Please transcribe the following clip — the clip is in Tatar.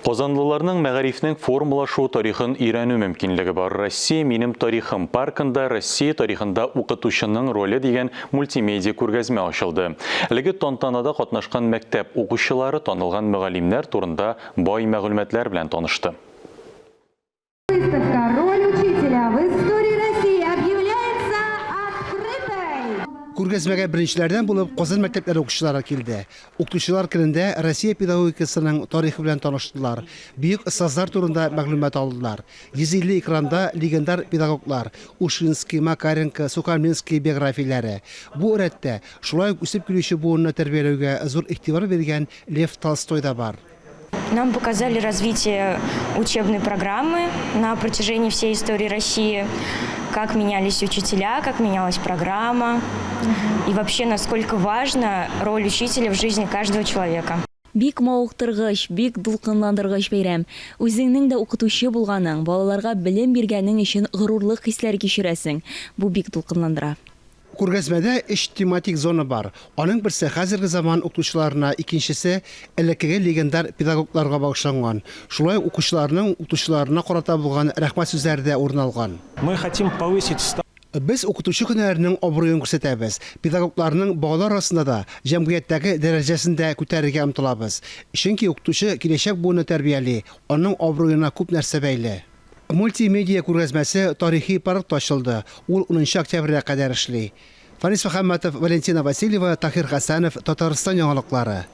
Казанлыларның мәгарифнең формалашу тарихын өйрәнү мөмкинлеге бар. Россия минем тарихым паркында Россия тарихында укытучының роле дигән мультимедиа күргәзмә ачылды. Әлеге тантанада катнашкан мәктәп укучылары танылган мөгаллимнәр турында бай мәгълүматлар белән танышты. Выставка «Роль учителя в истории России» объявляется открытой! Күргәзмәгә беренчеләрдән булып Казан мәктәпләре укучылары килде. Укытучылар көнендә Россия педагогикасының тарихы белән таныштылар, бөек остазлар турында мәгълүмат алдылар. 150 экранда легендар педагоглар, Ушинский, Макаренко, Сухомлинский биографияләре. Бу рәттә, шулай ук үсеп килүче буынны тәрбияләүгә зур игътибар биргән Лев Толстой да бар. Нам показали развитие учебной программы на протяжении всей истории России, как менялись учителя, как менялась программа и вообще насколько важна роль учителя в жизни каждого человека. Бик мавыктыргыч, бик дулкынландыргыч бәйрәм. Үзеңнең дә укытучы булганың, балаларга белем биргәнең өчен горурлык хисләре кичерәсең. Бу бик дулкынландыра. Күргәзмәдә өч тематик зона бар. Аның берсе хәзерге заман укытучыларына, икенчесе элеккеге легендар педагогларга багышланган. Шулай ук укучыларның укытучыларына карата булган рәхмәт сүзләре дә урын алган. Мы хотим повысить ста. Без укытучы һөнәренең абруен күрсәтәбез, педагогларның балалар арасында да, җәмгыятьтәге дәрәҗәсен дә күтәрергә омтылабыз. Чөнки укытучы киләчәк буынны тәрбияли, аның абруена күп нәрсә бәйле. Мультимедиа күргәзмәсе тарихи паркта ачылды, ул унынчы октябрьгә кадәр эшли. Фанис Мөхәммәтов, Валентина Васильева, Таһир Хәсәнов, Татарстан яңалыклары.